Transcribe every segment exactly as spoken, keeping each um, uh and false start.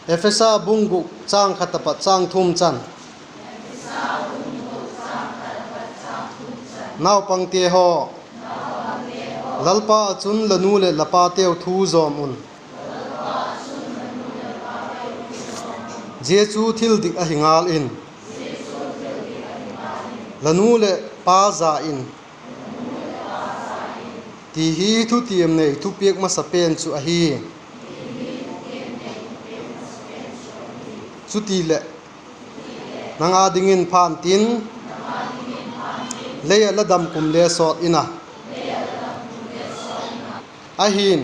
Ephesa bung guk châng khat apat châng thum chan. Naupangte haw, Lalpa ah chun la nu leh la pateu thu zawm un. Zia chu thil dik ahi ngal in, la nu leh pa za in, ti hi thutiam nei thupiak masa pen chu ahi. Chutileh, nang â dingin pha intin, lei ah la dam kum le sawt in a. Ahi'n,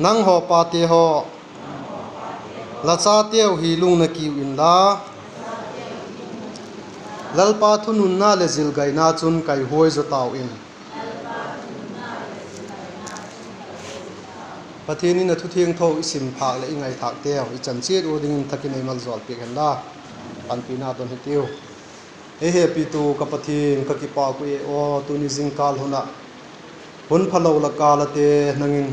nanghaw pate haw, la chateu hi lungna kiu inla, Lalpa thununna leh zilgaina chun kaihuai zaw tau in. Pathian in a thu thiangtho i sim phâk leh i ngaithâkteu i chan chiat ua dingin thak in ei maljawl piak hen la, panpina don hitiu. Ei hepitu ka Pathian, ka kipâk ui e aw, tuni zingkâl hun ah hun phalo la kâl ate nang in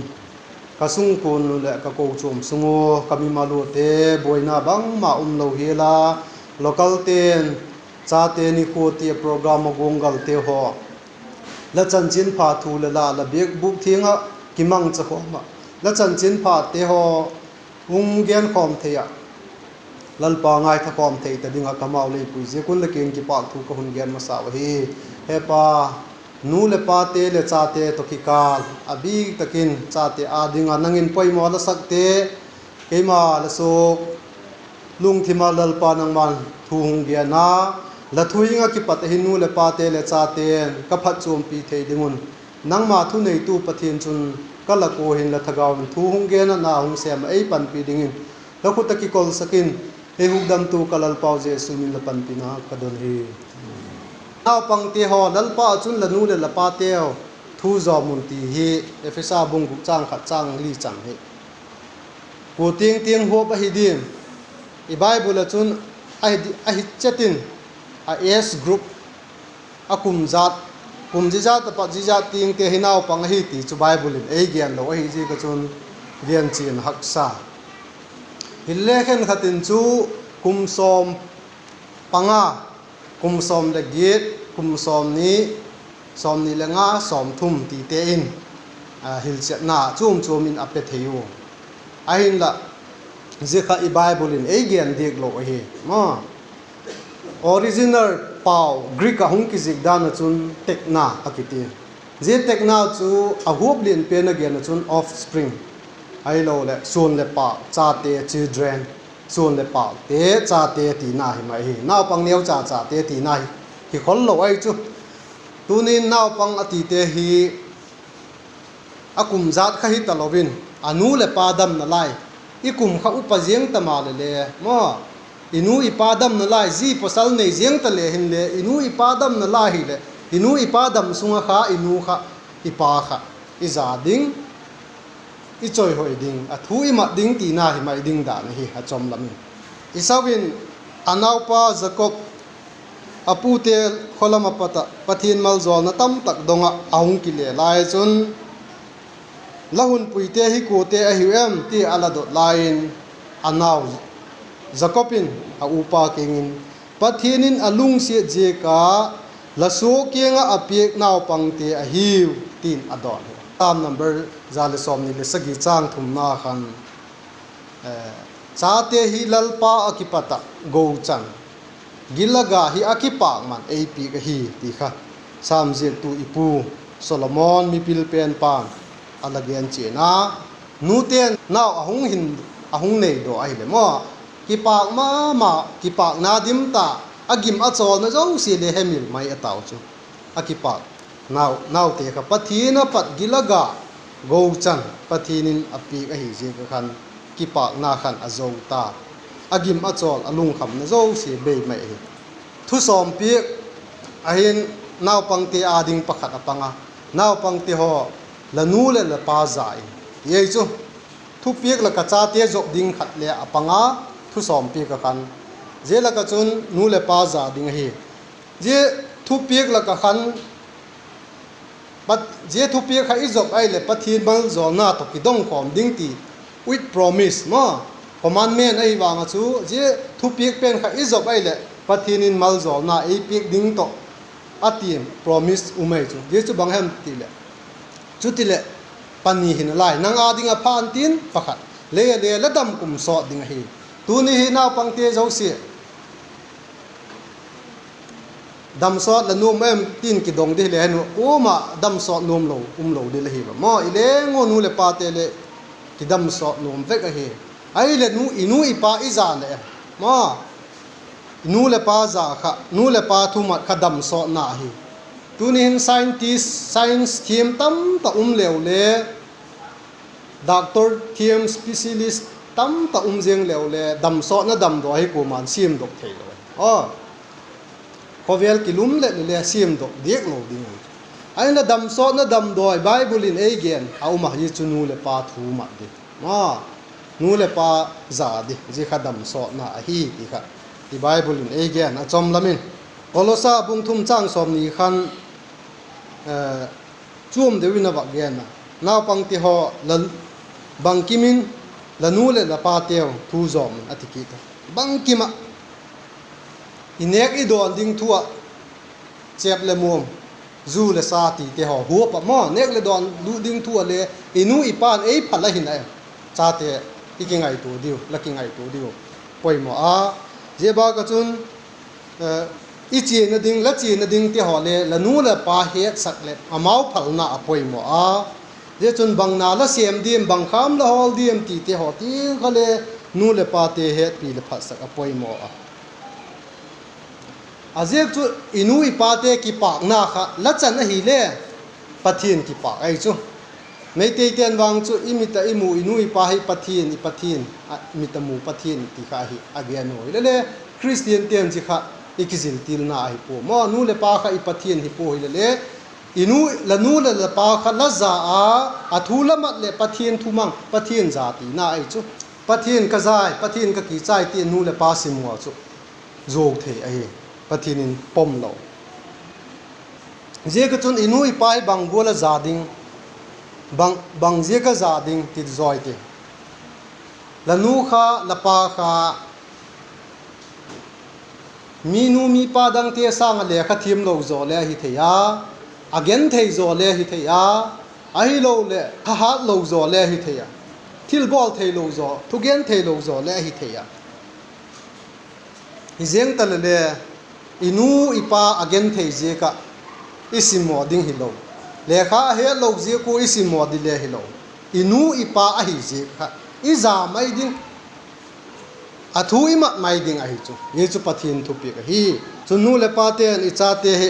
ka sungkuan u leh ka kochuam sung ua ka mimal uate buaina bangma umlo hial a, localte'n chate nikhua ti a program a guanggalte haw, la chanchinpha thu leh la, la biakbûk thiang ah kimangcha khawm ah, la chanchinphate haw hung genkhawm thei ah, Lalpa ngaithakhawm thei ta ding ah kamau lei pui ziak un la kiang in kipâk thu ka hun gen masau ahi. He Pa, nu leh pate leh chate tawh kikâl a bîk tak in chate â ding ah nang in poimaw la sakte, keima la suak lungthim ah Lalpa nangma'n thu hung gen a, la thu hing ah kipat ahi nu leh pate leh chate'n ka phatchuampi thei ding un, nangma thuneitu Pathian chun ka lak ua hin la thagau in thu hung gen ah na hung sêm ah ei panpi dingin la khut ah kikolsak in, ei hukdamtu ka Lalpau Jesu min in la panpina ka don hi. Naupangte haw, Lalpa ah chun la nu leh la pateu thu zawm un ti hi Ephesa bung guk châng khat châng li chan hi kua tiang tiang huap ahi diam? I Bible ah chun ahi di-, ahi chet in, a age group, a kum zat, kum zizat apat zizat tiangte hi naupang ahi ti chu Bible in ei gen lo ahi ziak ah chun gen chian haksa. Hinle khenkhat in chu kum sawm panga, kum sawm leh giat, kum sawmni, sawmni le nga, sawmthum tite in, a, hilchetna chuam chuam in a pe thei u. Ahinla, zia kha i Bible in ei gen diak lo ahi. Maw, original pau Greek ah hung kizik dan ah chun tekna a kiti. Zia tekna chu a huap lian pen a gen ah chun offspring, ahiloleh suan leh pâk, chate, children, suan leh pâkte chate tina hi mai hi. Naupang neucha chate tina hi, hi khol lo ahi chu. Tunin naupang a tite hi a kum zat kha hi talo in, a nu leh pa damna lai, i kum kha upa ziang ta maleh le maw, i nu i pa damna lai, zi pawsal nei ziang ta le hinle, i nu i pa damna lai hileh, i nu i pa dam sung ah kha i nu kha, i pa kha i za ding, i chawihoi ding, a thu i mat ding tina hi mai ding dan ahi a chawm lam in. Esau in a naupa Jakob a pute khawlam ah pat ah Pathian maljawlna tamtak dong ah a hung kile lai chun, la hunpuite hi kuate ahiu em? ti a la dot lai in, a nau Jakob in a upa kiang in, Pathian in a lungsiat ziak a la suak kiang ah a piak naupangte ahiu, ti'n a dawn hi. Sam number za le sawmni le sagi châng thumna khan, chate hi Lalpa ah kipat ah gochan, gilaga hi a kipâkman ei piak ahi ti kha Sam ziaktu i pu Solomon mipil pen pa'n a la gen chian a, nute'n nau a hung hin, a hung nei daw ahileh maw, kipâk ma ma, kipâkna dim ta, a gim a chawlna zosia le hemil mai a tau chu. A kipâk nau, naute kha Pathian a pat gilaga gochan Pathian in a piak ahi ziak a khan kipâkna khan a zo ta, a gim a chawl a lungkhamna zosia bei mai ahi. Thusawmpiak ahin, naupangte â ding pakhat a pang a, naupangte haw, la nu leh la pa za in, ti ahi chu. Thupiak lak ah chate zop ding khat le a pang a, thusawmpiak ah khan, zia lak ah chun nu leh pa za ding ahi. Zia thupiak lak ah khan, zia thupiak kha i zop ahileh Pathian maljawlna tawh kidongkhawm ding ti, with promise maw. commandment ahi vang ah chu, zia thupiak pen kha i zop ahileh Pathian in maljawlna ei piak ding tawh a ti promise um ahi chu. Zia chu bang hem ti leh, chutileh pani hi nalai, nang â ding ah pha intin pakhat, lei a le la dam kum sawt ding ahi. Tuni hi naupangte zosia dam sawt la nuam em tin kidong di hile, he nu kuama dam sawt nuam lo um lo di la hi va maw. I leng u nu leh pate le kidam sawt nuam vek ahi. Ahileh nu, i nu i pa i za leh em maw, i nu leh pa za kha, nu leh pa thu mat kha dam sawtna ahi. Tuni hin scientist, science thiam tamtak um leu le, doctor thiam specialist tamtak um ziang leu le, dam sawtna damdawi hi kuama'n siamdok theilo. Aw, khawvel kilum let le le siamdok diak lo ding. Ahinla dam sawtna damdawi Bible in ei gen a um a, hi chu nu leh pa thu mat di, a, nu leh pa za di, zia kha dam sawtna ahi ti kha i Bible in ei gen a chawm lam in. Kolosa bung thum châng sawmni khan chuam deu in a vak gen a, naupangte haw, bangkim in la nu leh la pateu thu zawm un a ti kit a. Bangkim ah i nêk i dawn ding thu ah, chêp leh muam, zu leh sa tite haw huap ah maw, nêk leh dawn lut ding thu ah le i nu i pa'n ei phal ahi na em? Chate, i kingaitua diu, la kingaitua diu poimaw a. Zia bâk ah chun, i chiana ding, la chiana dingte haw le la nu la pa hetsak leh amau phalna a poimaw a. Zia chun bang na la sêm diam, bang kham la hawl diam tite haw tiang kha le nu leh pate hetpi leh phatsak a poimaw a. A ziak chu i nu i pate kipâkna kha la chan ahile Pathian kipâk ahi chu. Meiteite'n vang chu i mit ah i mu i nu i pa hi Pathian, i Pathian, mit a mu Pathian ti kha ahi a gen u hile le, Khristiante'n zia kha i kiziltilna ahi pua maw. Nu leh pa kha i Pathian hi pua hile le, i nu, la nu leh la pa kha la za a, a thu la mat leh Pathian thumang, Pathian za tina ahi chu. Pathian ka zai, Pathian ka kichai ti nu leh pa simmaw chu zuau thei ahi, Pathian in pom lo. Ziak ah chun i nu i pa hi bang gual a za ding, bang, bang ziak a za ding ti zawi ti. La nu kha, la pa kha, mi nu mi pa dangte sâng ah lekha thiam lo zaw le ahi thei a, a genthei zaw le ahi thei a, ahiloleh thahat lo zaw le ahi thei a, thilbawl theilo zaw, thugen theilo zaw le ahi thei a. Hi ziang ta le le, i nu i pa a genthei ziak ah i simmaw ding hilo, lekha a hetlo ziak ua i simmaw di le hilo, i nu i pa ahi ziak kha i za mai ding, a thu i mat mai ding ahi chu. Hi chu Pathian thupiak ahi. Chun nu leh pate'n i chate hi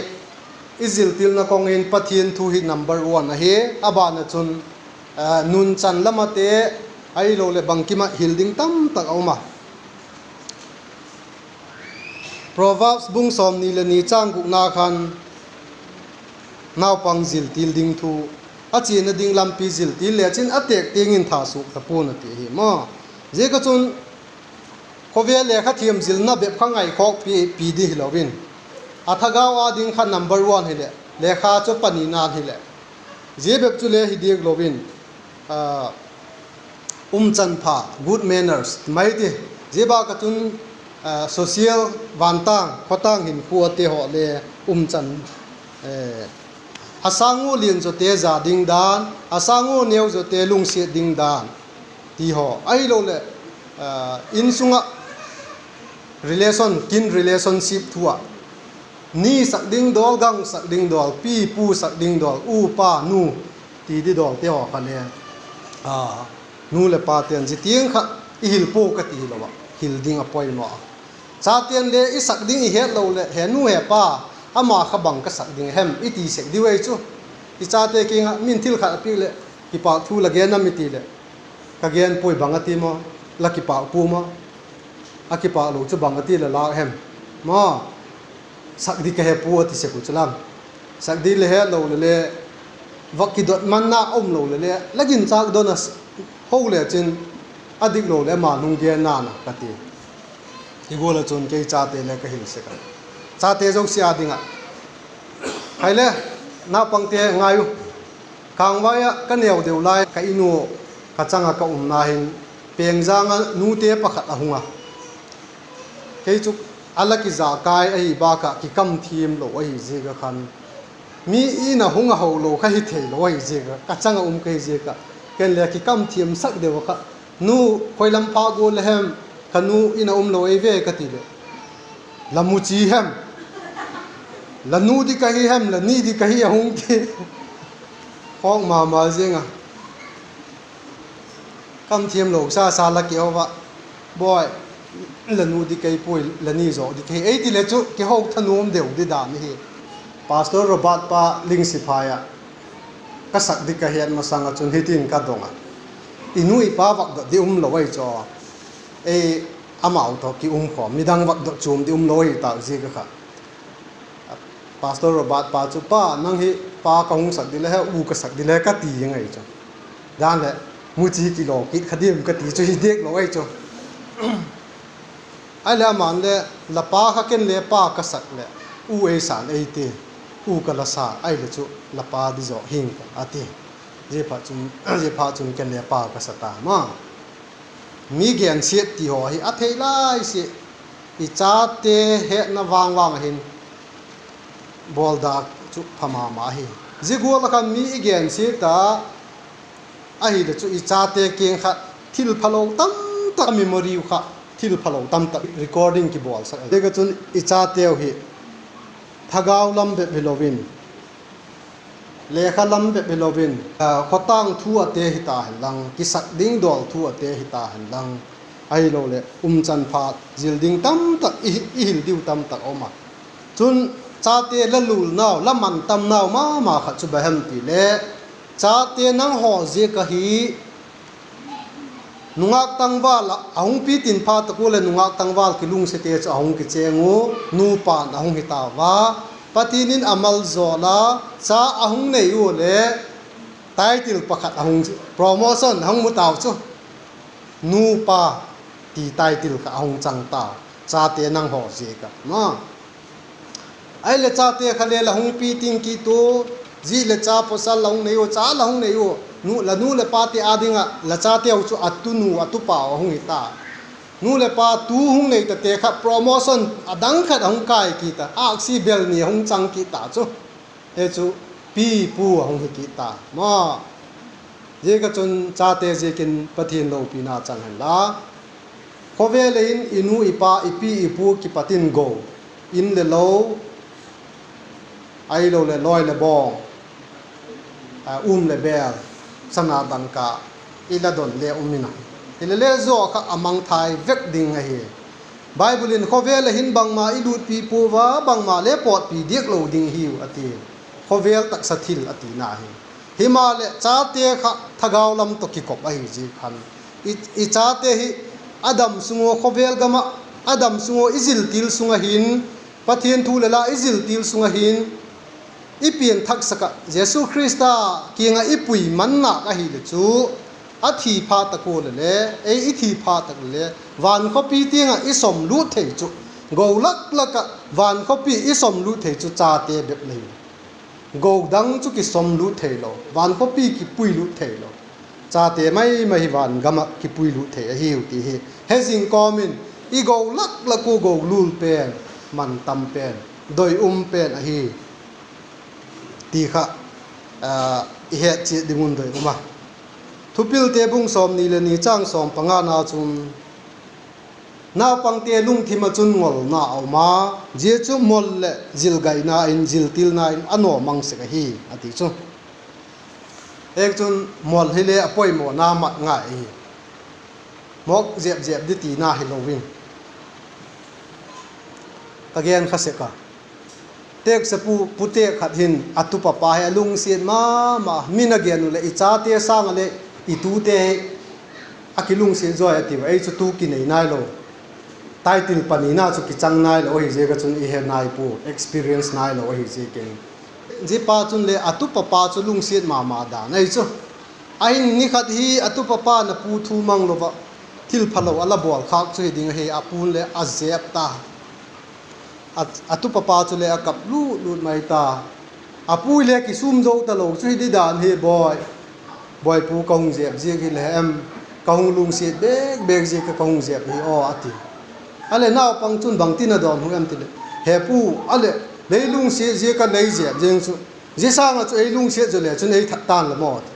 i ziltilna kawng in Pathian thu hi number one ahi. A ban ah chun nunchan lam ate, ahiloleh bangkim ah hil ding tamtak a um a. Proverbs bung sawmni leh ni châng gukna khan, naupang ziltil ding thu, a chiana ding lampi ziltil lechin a têk tiang in tha suak ta pua'n a ti ahi maw. Ziak ah chun khawvel lekha thiam zilna bep kha ngaikhawkpi pi di hilo in, a thagau â ding kha number one hileh, lekha chu panina'n hileh, zia bep chule hi diak lo in, umchanpha, good manners ti mai ti. Zia bâk ah chun social, vantâng khawtâng hinkhuate haw le umchan, a sâng ua lian zawte za ding dan, a sâng ua neu zawte lungsiat ding dan ti haw, ahiloleh insung ah relation, kin relationship thu ah, ni sak ding dawl, gang sak ding dawl, pi pu sak ding dawl, u pa nu ti di dawlte haw kha le, nu leh pate'n zia tiang kha i hil pua ka ti hilo ah, hil ding a poimaw a. Chate'n le i sak ding i hetlo leh, he nu he pa, ama kha bang ka sak ding a hem i ti sek diu ahi chu. I chate kiang ah min thil khat a piak leh, kipâk thu la gen am i ti leh, ka gen puai, bang a ti maw, la kipâk pua maw, a kipâk lo chu bang a ti la lâk hem maw, sak di ka he pua a ti sek u chu lam. Sak di le hetlo le le, va kidot manna um lo le le, la ginchâk don a ho lechin, a dik lo leh ama hung gen na'n a ka ti. Hi gual ah chun kei chate le ka hil sek a, chate zosia â ding ah, hai le, naupangte ngai u, kângvai ah ka neu deu lai ka In u, ka chang ah ka umna hin, Pengjang ah nute pakhat a hung a, kei chu a la kizakai ahi bâk ah kikam thiam lo ahi ziak ah khan, mi in a hung a ho lo kha hi theilo ahi ziak ah, ka chang ah um ka hi ziak ah, ken le kikam thiamsak deu ah kha, Nu, khoi lam pha gual le hem, ka nu in a um lo ei ve ka ti leh, La mu chi hem, la nu di ka hi hem, la ni di ka hi a hung ti. Khawk ma ma ziang a. Kam thiam lo sa sa la kiho va, Bawi, la nu di kei puai, la ni zawk di kei, ei ti le chu kiho thanuam deu di dan hi. Pastor Robert pa Lingsiphai ah ka sak di ka het masang ah chun hitin ka dong a, I nu i pa vak dot di um lo ei chu, ei, amau tawh ki um khawm, midang vak dot chuam di um lo ei tâk ziak a kha. Pastor Robert pa chu, Pa, nang hi pa ka hung sak di le he, u ka sak di le ka ti ngai chu. Dan leh, Mu chi kilo kit kha diam ka ti chu hi diak lo ei chu. Ahileh aman le, La pa kha ken le pa ka sak leh, u ei san ei ti, u ka la sa, ahileh chu la pa di zawk hing ka, a ti. Ziaphatchun, ziaphatchun ken le pa ka sa ta ma. Mi gensiat ti haw hi a thei lai si, i chate hetna vang vang a hin bawlda chu pha ma ma hi. Zia gual ah khan mi i gensiat a, ahileh chu i chate kiang kha thil phalo tamtak, memory uh kha thil phalo tamtak recording kibawlsak a. Ziak ah chun i chateu hi thagau lam bep hilo in, lekha lam bep hilo in, khawtâng thu ate hita hen lang, kisak ding dawl thu ate hita hen lang, ahiloleh umchan phat zil ding tamtak i hil diu tamtak a um a. Chun, chate la lulnau, la mantamnau ma ma khat chu bang hem ti le, chate nanghaw ziak ahi, nungâk tangval ah a hung pitin phat tak ua leh nungâk tangval kilungsiate chu a hung kichêng u, nupa'n a hung hi tau a. Pathian in a maljawl a, cha a hung nei ua le, title pakhat a hung, promotion a hung mu tau chu. Nupa ti title kha a hung chang tau. Chate nanghaw ziak ah ma. Ahileh chate kha le la hung piting kit u, zi leh cha pawsal la hung nei u, cha la hung nei u, la nu leh pate â ding ah la chateu chu a tunu a tupau a hung hi ta. Nu leh pa tu hung nei tate kha promotion a dang khat a hung kai kit a, âksi bel ni a hung chang kit ta chu. Hi chu pi pu a hung hi kit ta ma. Ziak ah chun chate ziakin Pathian lopina chang hen la. Khawvel ah hin i nu i pa, i pi i pu kipat in go, in leh lo, ahiloleh lawi leh bawng, um leh bêl, sana dangka, i la don le um in a, hile le zaw kha a mangthai vek ding ahi. Bible in khawvel ah hin bangma i lutpi pua, bangma le pawtpi diak lo ding hiu a ti. Khawvel taksa thil a tina hi. Himaleh chate kha thagau lam tawh kikop ahi ziak khan, i chate hi a dam sung ua khawvel gam ah, a dam sung ua i ziltil sung ah hin, Pathian thu leh la i ziltil sung ah hin, i pianthaksak ah Jesu Khrista kiang ah i pui man nâk ahileh chu, a thi phat tak ua le le, ei i thi phat tak le le, vankhawpi tiang ah i sawmlut thei chu, go lak lak ah vankhawpi i sawmlut thei chu chate bep le hi. Go dang chu kisawmlut theilo, vankhawpi kipuilut theilo, chate mai mai hi van gam ah kipuilut thei ahiu ti hi hezing kawm in, i go lak lak ua go lul pen, mantam pen, doi um pen ahi ti kha i het chiat ding un doi um a. Thupilte bung sawmni leh ni chang sawm pangana chun, naupangte lungthim ah chun ngolna a um a, zia chu mol leh zilgaina in, ziltilna in a naw mang sek ahi, a ti chu. Ek chun mol hile a poimawna mat ngai ahi. Mawk zep zep di tina hilo in, ka gen kha sek a. Teksapu putek khat hin a tupa pa hi a lungsiat ma ma, min a gen u leh i chate sâng ah le i tute hi a kilungsiat zawi a tiu a, ei chu tu kinei nailo. Title panina chu kichang nailo ahi ziak ah chun i he nai pua, experience nailo ahi ziakin. Zia pa chun le a tupa pa chu lungsiat ma ma dan ahi chu. Ahin ni khat hi a tupa pa'n a pu thu mang lo ah, thil phalo a la bawl khâk chu hi ding ahi, a pu'n le a zep ta. A tupa pa chule a kap lut lut mai ta. A pu le kisûm zo talo chu hi di dan hi, Bawi, Bawipu, ka hung zep ziak hile em? Ka hung lungsiat bêk bêk ziak a ka hung zêp hi aw, a ti. A leh naupang chun bangtin a dawnhu em ti leh, He pu, a leh lei lungsiat ziak a lei zêp zing chu, zia sâng ah chu ei lungsiat zaw le chun ei that ta'n la maw, a ti.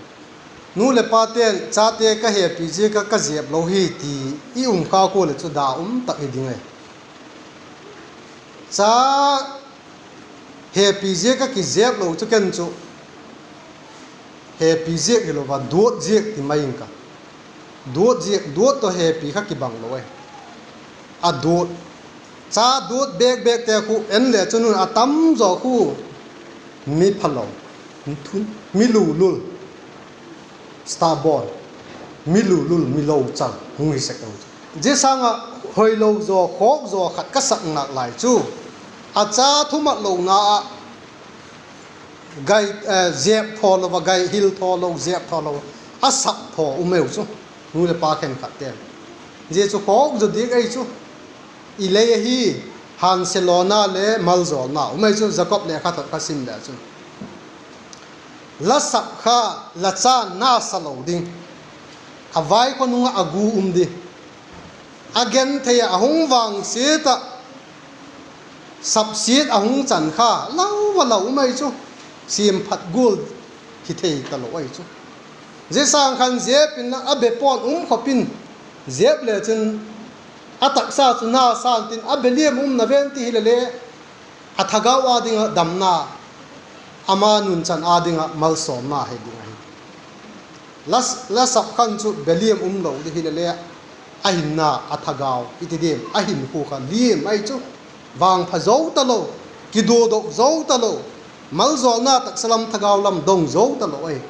Nu leh pate'n chate ka hepi ziak a ka zêp lo hi ti i um kha kua leh chu da um tak hi ding ahi. Cha hepi ziak a kizêp lo chu ken chu hepi ziak hilo a, duat ziak ti mai ing ka. Duat ziak, duat tawh hepi kha kibang lo ahi. A duat, cha duat bêk bêkte khu en le chun a tam zaw khu mi phalo, mi lulul, stubborn, mi lulul, mi lochal hung hi sek u chu. Zia sâng ah hoilo zaw, khawk zaw khat ka sak nâk lai chu, a cha thumat lona ah gai, zêp thaw lo a, gai hil thaw lo, zêp thaw lo, a sak thaw um eu chu, nu leh pa khenkhatte'n. Zia chu khawk zaw diak ahi chu. I lei ahi, hânsia lawna le malzawlna um ahi chu, Jakob lekhathot ka sim le chun, la sap kha la cha'n na sa lo ding, a vaikhua nung ah a gu um di, a genthei ah a hung vangsiat ah sapsiat a hung chan kha lau va lau um ahi chu, siamphat gual hi thei talo ahi chu. Zia sâng khan zêp in a be paw'n um khop in, zêp le chun a taksa chu na sa intin, a be liam um na ven ti hile le, a thagau â ding ah damna, ama nunchan â ding ah malsawmna hi ding ahi. La, la sap khan chu be liam um lo di hile le, a hinna, a thagau i ti diam, a hinkhua kha liam ahi chu, vangpha zo talo, kiduadok zo talo, malzawlna taksa lam thagau lam dong zo talo ahi.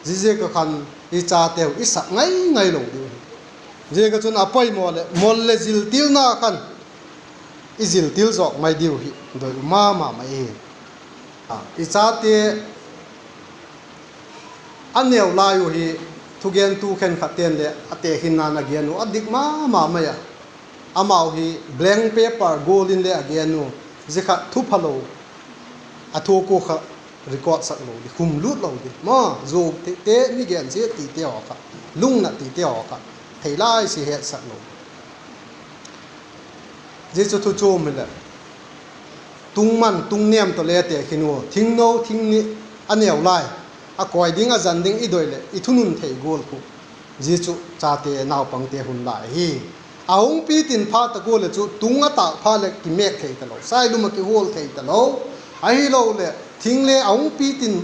Ziaziak a khan i chateu i sak ngai ngai lo diu hi. Ziak a chun a poimaw leh mol leh ziltilna khan i ziltil zawk mai diu hi doi um ma ma mai hi. I chate a neu lai uh hi thugentu khenkhatte'n leh a tekhinna'n a gen uh a dik ma ma mai a. Amau hi blank paper gual in le a gen uh, zia kha thu phalo, a thuak ua kha record sak lo di, khum lût lo di maw, zuau tite, mi gensia tite haw kha, lungnat tite haw kha, thei lai si hetsak lo. Zia chu thu chuam hileh, tungman tungnêm tawh le tekhin ua, thingno thing ni a neu lai, a kawi ding a zan ding i doi leh i thunun thei gual khu, zia chu chate naupangte hun lai ahi. A hung pitin phat tak ua leh chu tung a tâk phat leh kimêk thei talo, sailum ah kihual thei talo. Ahiloleh thing le a hung pitin,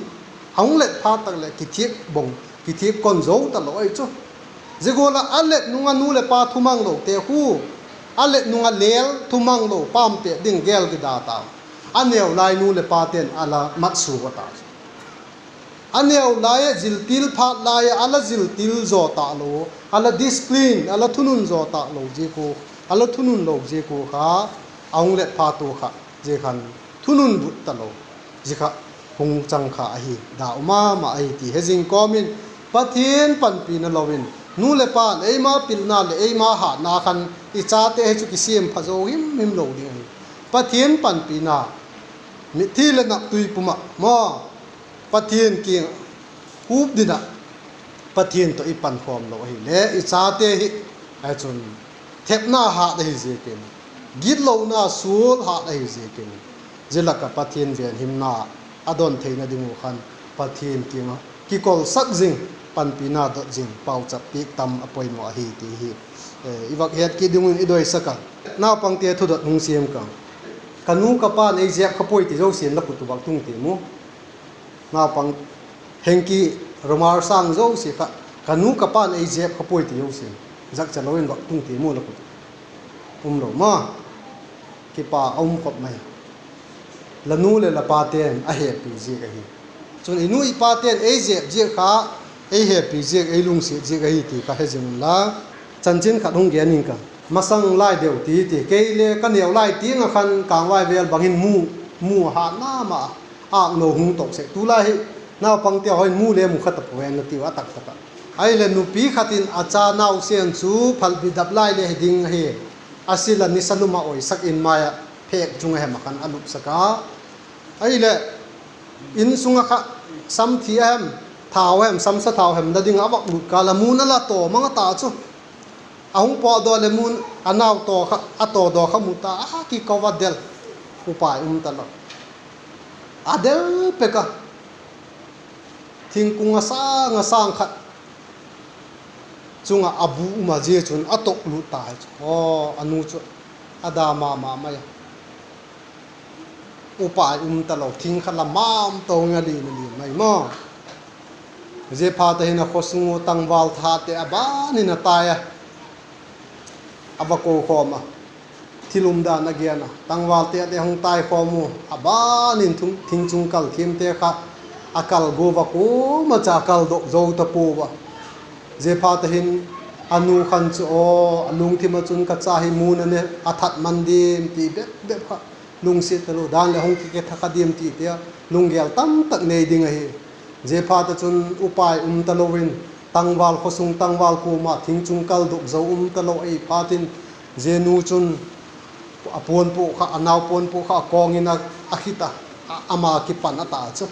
a hung let phat tak leh kithiak bong, kithiak kon zo talo ahi chu. Zia gual ah a let nung a nu leh pa thumanglote khu, a let nung a lêl thumanglo pam pêt ding gêl kida ta. A neu lai nu leh pate'n a la mat sua ta. A neu lai ah ziltil phat lai ah a la ziltil zaw talo, a la discipline, a la thunun zaw talo ziak ua, a la thunun lo ziak ua kha, a hung let phat ua kha, zia khan thunun but talo, zia kha hung chang kha ahi, da um ma ma ahi ti he zing kawm in, Pathian panpina lo in, nu leh pa'n eima pilna leh eima hatna khan i chate hi chu kisiam pha zo him him lo ding ahi. Pathian panpina, mitthi leh naptui pum ah maw, Pathian kiang ah hup ding ah Pathian tawh i pankhawm lo ahile, i chate hi, a chun thepna hat ahi ziakin, gitlona sual hat ahi ziakin, zia lak ah Pathian venhimna a don theina ding uh khan Pathian kiang ah kikolsak zing, panpina dot zing pauchap piak tam a poimaw ahi ti hi i vak het kit ding un i doisak a. Naupangte thudot hung siam ka, ka nu ka pa'n ei zep kha puai ti zosia'n la khut uh vak tung tiam u. Naupang hengki, romar sâng zosia kha, ka nu ka pa'n ei zep kha puai ti zosia'n, zakcha lo in vak tung tiam u la khut uh. Um lo ma. Kipak a um khop mai. La nu leh la pate'n a hepi ziak ahi. Chun i nu i pate'n ei zep ziak kha, ei hepi ziak, ei lungsiat ziak ahi ti kha he zing unla. Chanchin khat hung gen ing ka. Masang lai deu ti ti, kei le ka neu lai tiang ah khan kângvai vel bang in mu, mu a hat ma ma a, âkno hung tok sek. Tulai hi naupangte haw in mu le mu kha ta pua'n a tiu a tak tak ah. Ahileh nupi khat in a cha nausen chu phalbi dap lai le hi ding ahi, a sil a nisa lum ah oisak in mai ah phêk chung a hem ah khan a lupsak a. Ahileh in sung ah kha samthi a hem, thau hem, samsa thau hem da ding a vak lut kâl a mun a la taw mang a ta chu. A hung pawtdaw leh mun a nau taw kha, a tawdaw kha mu ta a, kiko a del. Upai um talo. A del pek a, thingkung a sâng a sâng khat chung ah a bu um a, zia chun a tawk lut ta hi chu. Aw, a nu chu a da ma ma mai a. Upai um talo, thing kha la mam tawh a lian a lian mai maw. Ziaphat a hin a khawsung uh tangval thate a ban in a tai a, a va kokhawm a, thil umdan a gen a, tangvalte le hung taikhawm u, a ban in thing chung kal thiamte kha a kal guat a, kuama cha kaldok zo ta pua a. Ziaphat a hin a nu khan chu, aw, a lungthim ah chun ka cha hi mun a ne a that man diam ti bep bep kha, lungsiat talo dan leh hung kiketha kha diam ti te a lunggel tamtak nei ding ahi. Ziaphat a chun upai um talo in, tangval, khawsung tangval kuama thing chung kaldok zo um talo ahi phat in, zia nu chun a puanpu kha, a nau puanpu kha a kawng in a, a khit a, ama kipan a ta chu.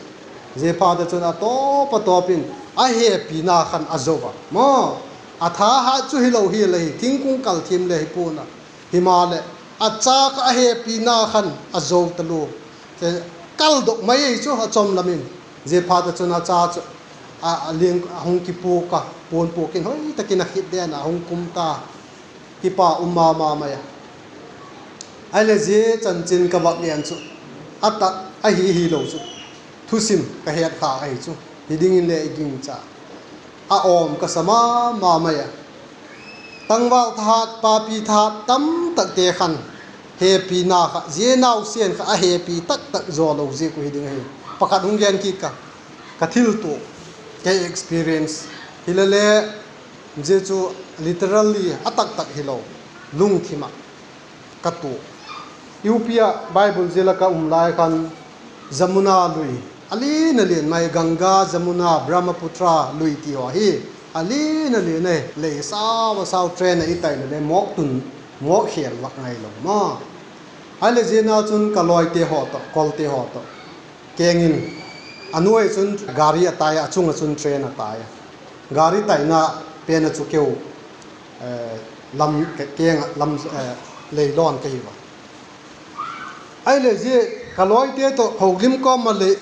Ziaphat a chun a tawp a tawp in a hepina khan a zo a maw. A thahat chu hilo hial ahi, thingkung kal thiam le hi pua'n a. Himaleh, a cha kha a hepina khan a zo talua. Kaldok mai ahi chu a chawm lam in. Ziaphat a chun a cha chu a, a hung kipuak a, puanpuak in hoi tak in a khit den a hung kum ta. Kipak um ma ma mai a. Ahileh zia chanchin ka vak gen chu, a tak ahi hilo chu, thusim ka het kha ahi chu, hi dingin le i gingcha. A awm ka sa ma ma mai a. Tangval thahat, papi thahat tamtakte khan hepina kha, zia nausen kha a hepi taktak zaw lo ziak uh hi ding ahi. Pakhat hung gen kit ka, ka thiltuak, kei experience hile le, zia chu literally a taktak hilo, lungthim ah ka tuak. U P ah Bible zil ah ka um lai khan Jamuna lui, a lian a lian mai, Ganga, Jamuna, Brahmaputra lui ti haw hi a lian a lian ahi. Lei sau a sau, train ah i tai le le mawk tun, mawk khêl vak ngai lo ma. Ahileh zia na chun ka lawite haw tawh, kolte haw tawh keng in, a nuai chun gari a tai a, a chung ah chun train a tai a. Gari taina pen ah chu keu, lam keng ah lam, lei lawn ka hi a. Ahileh zia ka lawite tawh holim kawm a leh,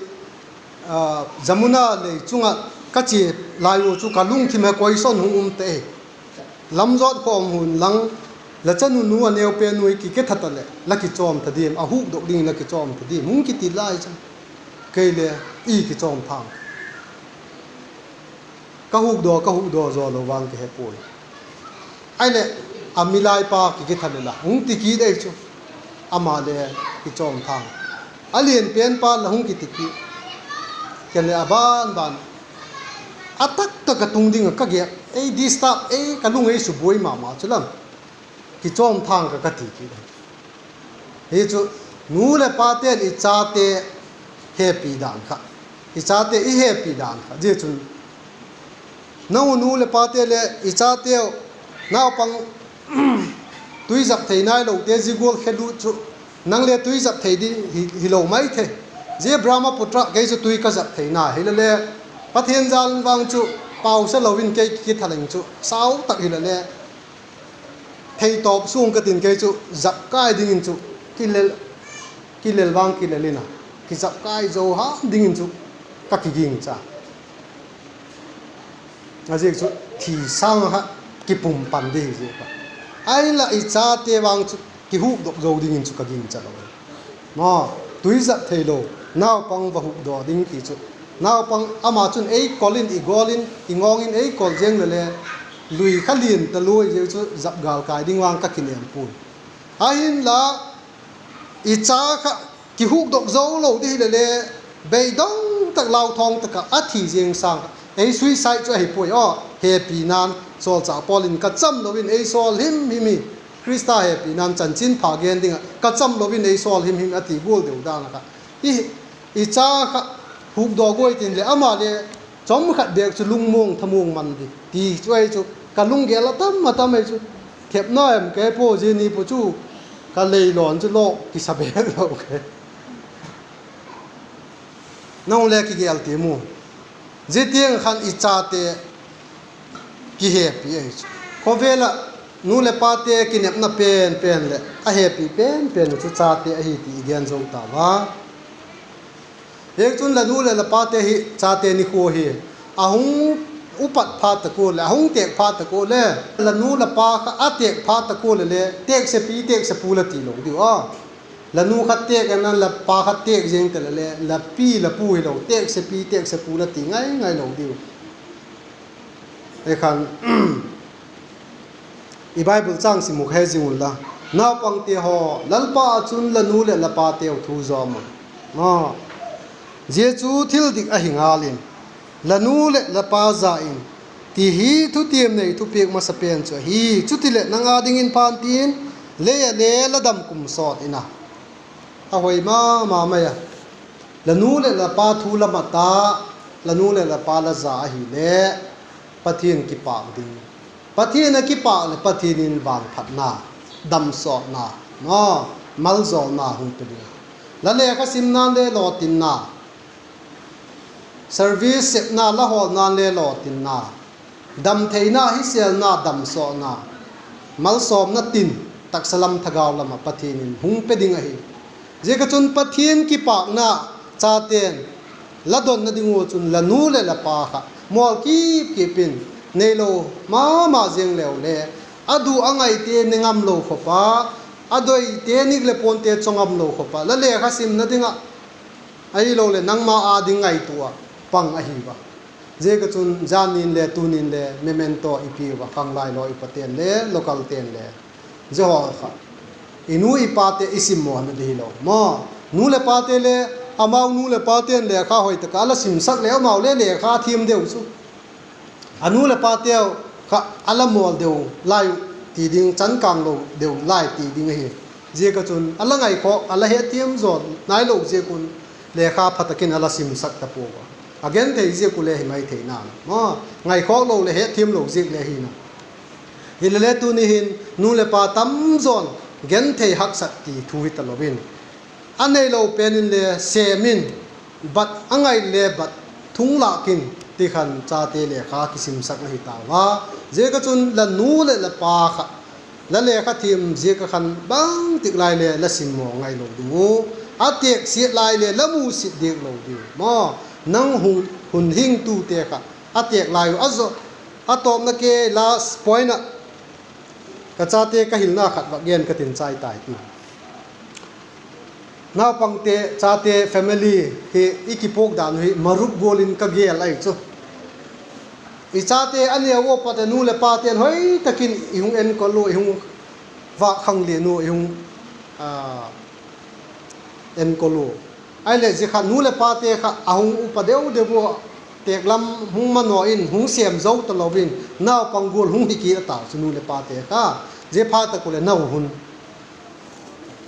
Jamuna lei chung ah ka chia lai u chu ka lungthim ah question hung um te. Lam zawt khawm hun lang, la chanu nu a neu pen nu hi kiketha ta leh la kichawm tha diam, a hukdok dingin la kichawm tha diam hung kiti lai chun, kei le i kichawm thang. Ka hukdaw, ka hukdaw zaw lo vang ka he puai. Ahileh, a milaipa kiketha le la hung ti kit ei chu, ama le kichawm thang. A lian penpa la hung kiti kit. Kei le a ban ban, a taktak a tung ding ah ka gel, ei disturb, ei ka lung ei subuai ma ma chu lam, kichawm thang ka, ka ti kit. Hi chu, nu leh pate'n i chate hepi dan kha, i chate i hepi dan kha zia chun, nang u nu leh pate le i chateu, naupang tui zap thei nailote zia gual khe lut chu, nang le tui zap thei di hilo mai thei. Zia Brahmaputra kei chu tui ka zap thei nai hile le, Pathian jal vang chu pausa lo in kei kithaleng chu sau tak hile le, theitawp suang ka tin kei chu zap kai dingin chu kilel, kilel vang kilel in a, kizap kai zo ham dingin chu ka kigingcha. A ziak chu thi sâng kha kipum pan di hi ziak a. Ahinla i chate vang chu kihukdok zo dingin chu ka gingcha lo. Maw, tui zap theilo, naupang va hukdaw ding ti chu, naupang ama chun ei kol in, i gawl in, i ngawng in ei kol ziang le le, lui kha lian talua hi ziak chu zap gâl kai ding vang ka kinem puai. Ahinla, i cha kha kihukdok zo lo di hile le, beidong tak, lauthawng tak ah a thi ziang sâng kha, ei suicide chu ahi puai aw, hepina'n, sawlchâk Paul in ka cham lo in ei sawl him him hi, Khrista hepina'n chanchinpha gen ding ah ka cham lo in ei sawl him him a ti gual deu dan a kha, i cha kha hukdaw guai tin leh ama le chawm khat bêk chu lungmuang thamuang man di ti chu ahi chu, ka lunggel a tam a tam ahi chu, thepna em kei pua zia ni pua chu, ka leilawn chu lawk kisa bêk lo kei. Nang le kigel ti mu. Zia tiang khan i chate kihepi ahi chu. Khawvel ah nu leh pate kinepna pen pen leh a hepi pen pen uh chu chate ahi ti i gen zo ta ua. Ziakchun la nu leh la pate hi chate nikhua hi a hung upat phat tak ua leh, a hung têk phat tak ua le, la nu la pa kha a têk phat tak ua le le, têksepi, têksepu la ti lo diu a. La nu kha têk en a, la pa kha têk zing ta le le, la pi la pu hilo, têksepi, têksepu la ti ngai ngai lo diu. Ei khan, i Bible châng sim u kha he zing unla, Naupangte haw, Lalpa ah chun la nu leh la pateu thu zawm un. Zia chu thil dik ahi ngal in, la nu leh la pa za in, ti hi thutiam nei thupiak masa pen chu ahi. Chutileh nang â dingin phan tin, lei ah le la dam kum sawt in a. A hoi ma ma mai a. La nu leh la pa thu la mat a, la nu leh la pa la za ahile, Pathian kipâk ding. Pathian a kipâk leh Pathian in vangphatna, damsawtna, maljawlna hung pe ding. La lekha simna'n le lawtinna, service sepna la hawlna'n le lawtinna, dam theina, hisêlna, damsawtna, malsawmna tin, taksa lam thagau lam ah Pathian in hung pe ding ahi. Ziak ah chun Pathian kipâkna chate'n la donna ding ua chun la nu leh la pa kha mawl kip kip in, neilo ma ma ziang leu le, a du a ngaite ne ngam lo khop a, a doite nik leh puante chaw ngam lo khop a, la lekha simna ding ah, ahiloleh nangma â ding ngaitua ah pang ahi ua. Ziak ah chun zan nin le tuni'n le memento i piu a, khanglai lawi pate'n le, local te'n le, zia haw kha i nu i pate i simmawna di hilo maw. Nu leh pate le, amau nu leh pate'n lekha hoi tak ah a la simsak leh amau le lekha thiam deu chu. A nu leh pateu kha a la mawl deu lai uh ti ding, chankâng lo deu lai ti ding ahi. Ziak ah chun a la ngaikhawk, a la hetthiam zaw nailo ziak un lekha pha tak in a la simsak ta pua a. A genthei ziak uh le hi mai thei na, ngaikhawk lo leh hetthiam lo ziak le hi na. Hilele tuni hin nu leh pa tam zaw'n genthei haksat ti thu hi talo in, a neilo pen in le sêm in, bat a ngai le bat thung lâk in ti khan chate lekha kisimsakna hi tau a. Ziak ah chun la nu leh la pa kha la lekha thiam ziak ah khan bangtik lai le la simmaw ngailo ding uh, a têksiat lai le la musit diak lo ding uh maw. Nang hun hingtute kha a têk lai uh a zo, a tawpna ke last point ah ka chate ka hilna khat vak gen ka tin chai tai ti. Naupangte, chate, family hi i kipuak dan uh hi marup gual in ka gel ahi chu. I chate a neu ua pat a nu leh pate'n hoi tak in i hung enkol ua, i hung vâk khang lian ua, i hung enkol ua. Ahileh zia kha nu leh pate kha a hung upa deu deu ua, têk lam hung manaw in hung sêm zo talo in naupang gual hung hi kit a tau chu nu leh pate kha. Zia phat tak ua leh nau hun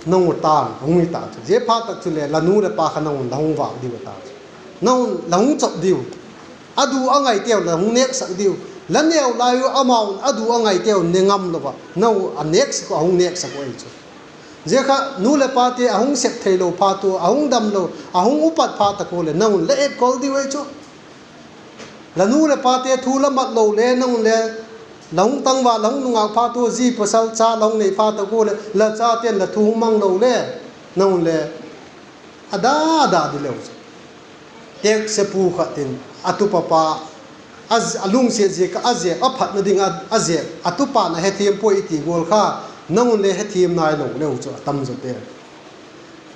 nang u tan hung hi ta chu. Zia phat tak chule la nu leh pa kha nang un la hung vâk diu a ta chu. Nang un la hung chop diu. A du a ngaiteu la hung nêksak diu. La neu lai u amau'n a du a ngaiteu ne ngam lo a, nau a nêksak uh, a hung nêksak uh ahi chu. Zia kha nu leh pate a hung sep theilo phat ua, a hung damlo, a hung upat phat tak ua leh nang un la etkol diu ahi chu. La nu leh pate thu la mat lo le nang un le, la hung tangval, la hung nungak phat ua, zi pasal cha la hung nei phat tak ua leh la chate'n la thu hung mang lo le, nang un le a da da di leu chu. Têksepu khat in a tupa pa a lungsiat ziak ah a zêp, a phatna ding ah a zêp, a tupa'n a hethiam puai i ti gual kha, nang un le hethiam nailo leu chu a tam zawte.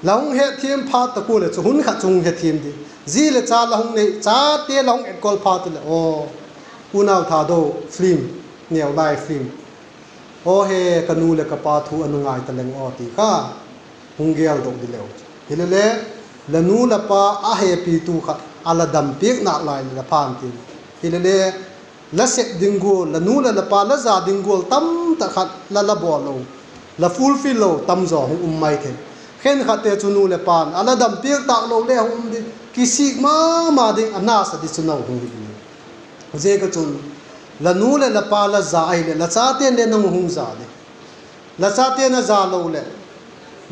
La hung hethiam phat tak ua leh chu hun khat chu hung hethiam di. Zi leh cha la hung nei, chate la hung etkol phat ua leh, aw, Unau Thado film, neu lai film, aw he, ka nu leh ka pa thu a na ngai ta leng aw ti kha hung geldok di leu. Hilele, la nu la pa a hepitu kha a la dampiak nâk lai leh la phan tin. Hilele, la sep ding gual, la nu leh la pa la za ding gual tamtak khat la la bawl lo, la fulfill lo tam zaw hung um mai thei. Khenkhatte chu nu leh pa'n a la dampiak tâk lo le hung um ding, kisik ma ma ding, a nasa di chu nau hung hi ding. Ziak ah chun la nu leh la pa la za ahileh la chate'n le nang hung za ding. La chate'n a za lo leh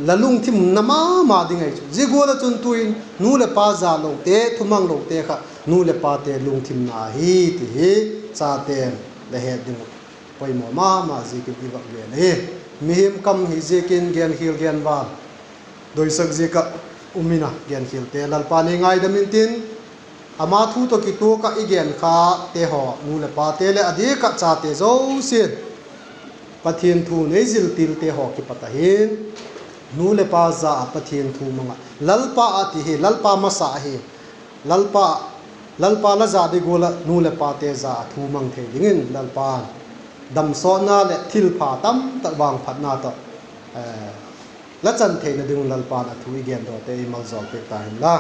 la lungthim na ma ma ding ahi chu. Zia gual ah chun tuin nu leh pa zalote, thumanglote kha nu leh pate lungthimna ahi ti hi chate'n la het ding uh poimaw ma ma ziakin i vak gen ahi. Mihing kam hi ziakin genkhial gen val doisak ziak ah um in a, genkhialte Lalpa'n ei ngaidam intin, ama thu tawh kituak ah i gen khate haw nu leh pate leh a diak ah chate zosia'n Pathian thu nei zil tilte haw kipat ahi'n, nu leh pa za ah Pathian thu mang ah, Lalpa a ti hi, Lalpa masa ahi. Lalpa, Lalpa la za ding gual ah nu leh pate za ah thu mang thei dingin Lalpa'n damsawtna leh thilpha tamtak vangphatna tawh la chan theina ding un Lalpa'n a thu i gendawte ei maljawl piak ta hen la.